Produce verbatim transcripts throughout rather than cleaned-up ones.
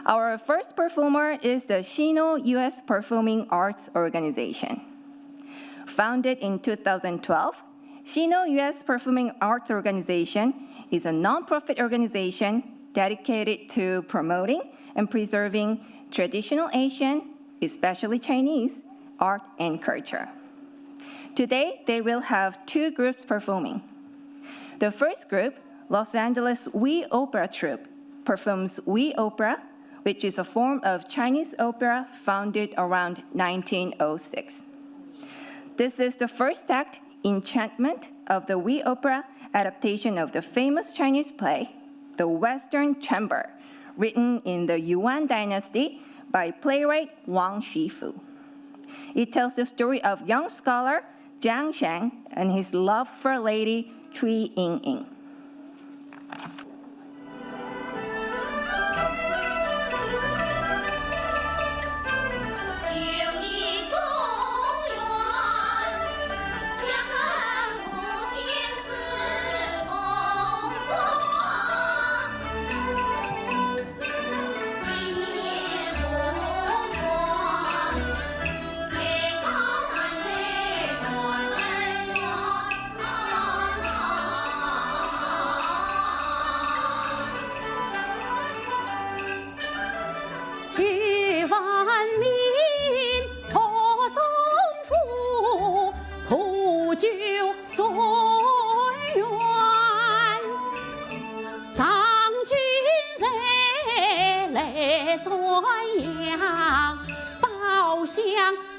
Our first performer is the Sino U S Performing Arts Organization. Founded in two thousand twelve, Sino U S Performing Arts Organization is a non-profit organization dedicated to promoting and preserving traditional Asian, especially Chinese, art and culture. Today, they will have two groups performing. The first group, Los Angeles Wee Opera Troupe, performs Wee Opera, which is a form of Chinese opera founded around nineteen oh six. This is the first act, Enchantment, of the Wee Opera adaptation of the famous Chinese play, The Western Chamber, written in the Yuan dynasty by playwright Wang Shifu. It tells the story of young scholar Jiang Shang and his love for lady Cui Ying Ying. 九万名托总府，破旧岁月，张君瑞来赞扬，包厢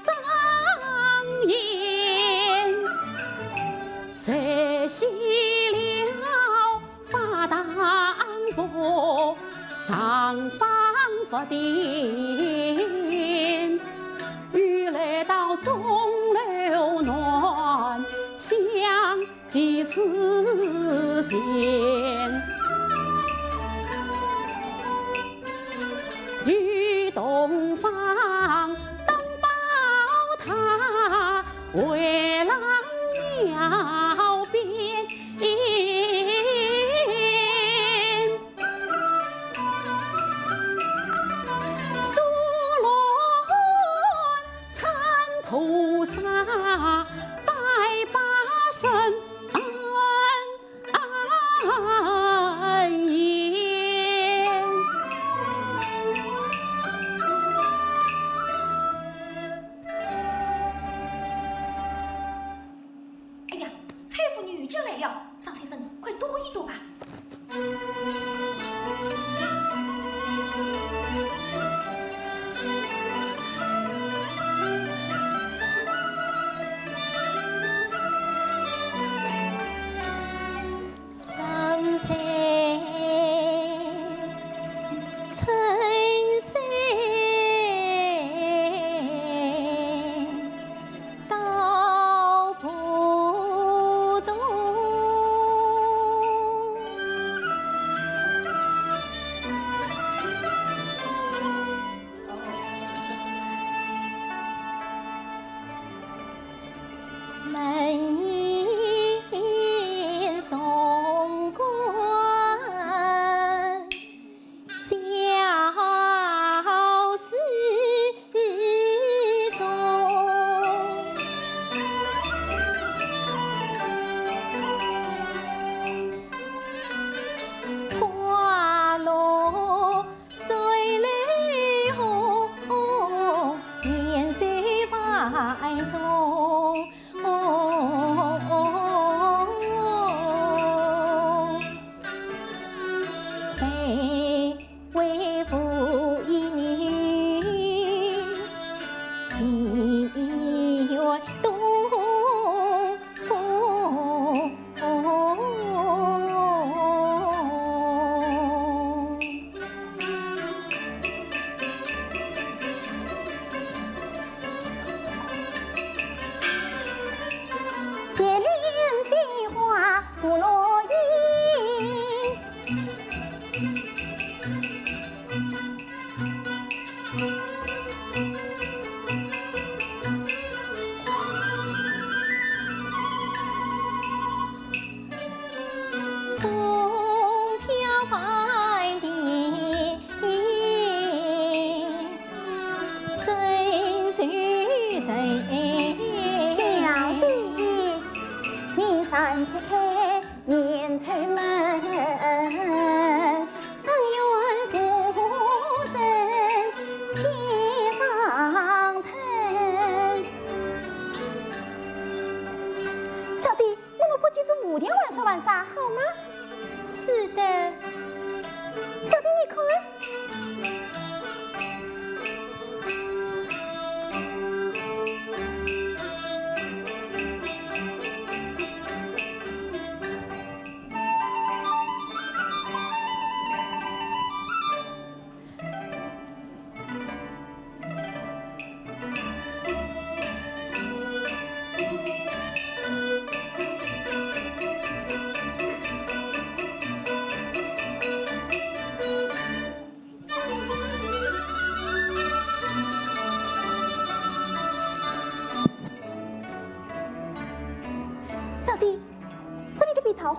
张燕，谁洗了发当婆，尚方不定，又来到钟楼暖香几时闲。 与洞房登宝塔，回阆庙边。苏纶参菩萨，拜把神恩啊。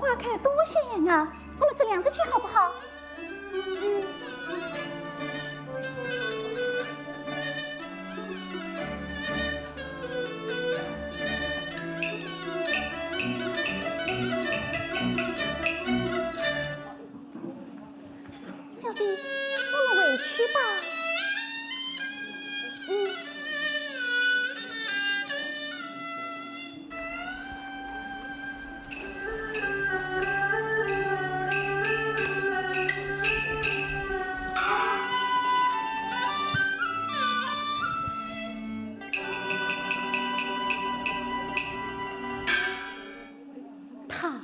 花开得多鲜艳啊，我们折两只去好不好？嗯。小姐，我们回去吧。嗯。 他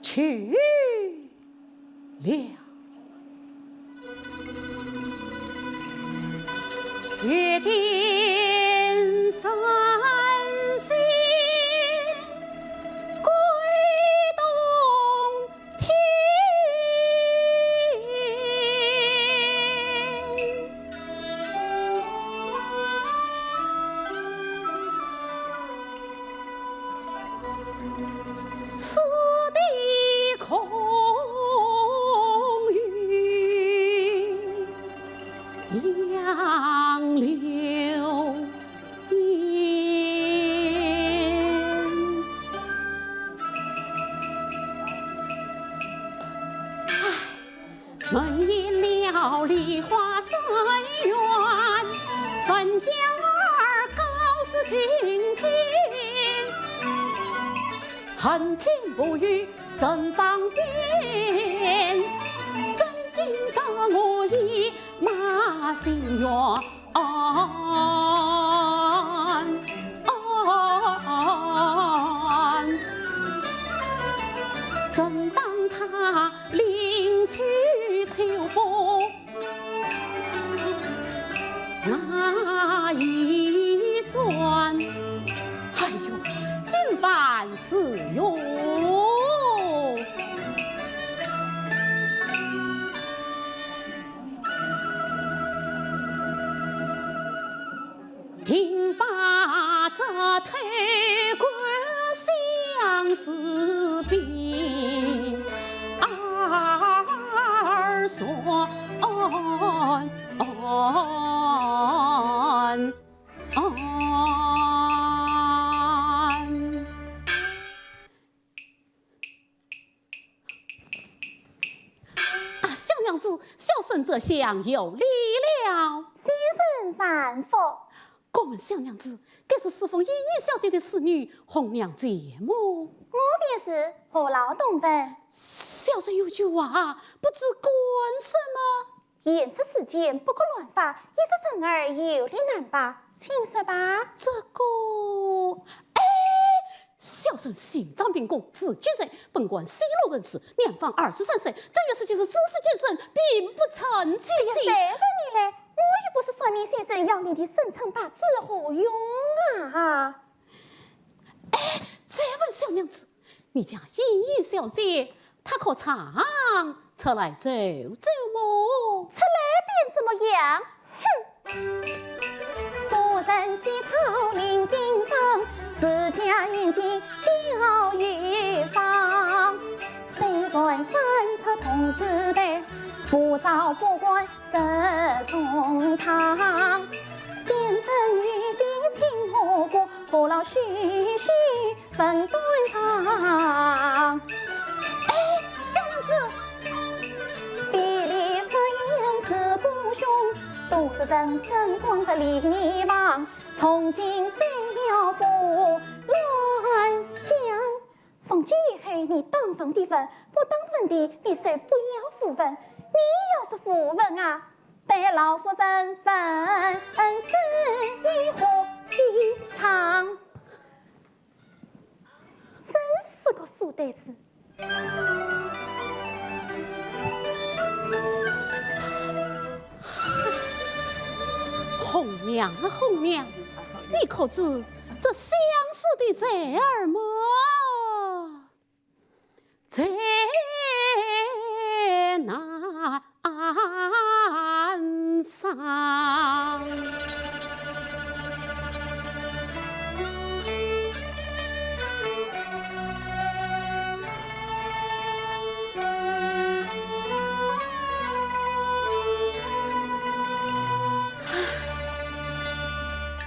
去了。约定三生归东 天。此地空余杨柳 烟。唉，门掩了梨花三院，粉娇儿高似晴天。恨天不与人芳边，怎禁得我一马心愿。 安，安，正当他临去秋波那一转，哎呦，今番是哟。 定把这偷官相思病二算安。啊，小娘子，小生这厢有礼了。先生万福。敢问小娘子，该是侍奉莺莺小姐的侍女红娘姐么？我便是，何劳动问？小生有句话，不知该问什么。 言出世间，不可乱发，一时生儿，有理难拔。请说吧。这个，哎，小生姓张名珙，字君瑞，本贯西洛人氏，年方二十三岁，正月十七日子时建生，并不成亲。哎呀，谁问你嘞？我又不是算命先生，要你的生辰八字何用啊？哎，再问小娘子， 你家莺莺小姐，她可常出来走走么？出来便怎么样？哼！夫人见草林顶上，自家眼睛焦有芳。虽然身着童子戴，不着不管 入中堂。先生有点情何故，何劳徐徐问端详？哎，小娘子。比邻妇人是不凶，都是人争光的李二房，从今谁要不乱讲。 从今以后，你当坟的坟，不当坟的，你休不要胡问。你要是胡问啊，待老夫人问仔你何必藏。真是个书呆子。红娘啊，红娘，你可知 这相思的罪儿么，在哪上？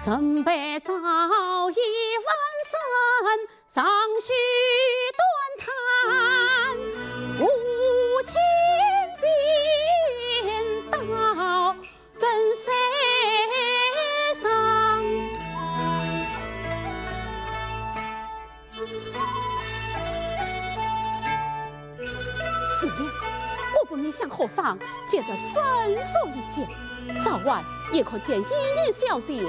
人被朝野万山上须断叹，无情变到真世上。 是了，我不免向和尚借得伸手一借，早晚也可见莺莺小姐一面。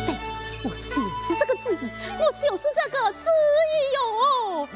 对，我就是这个主意，我就是这个主意哟。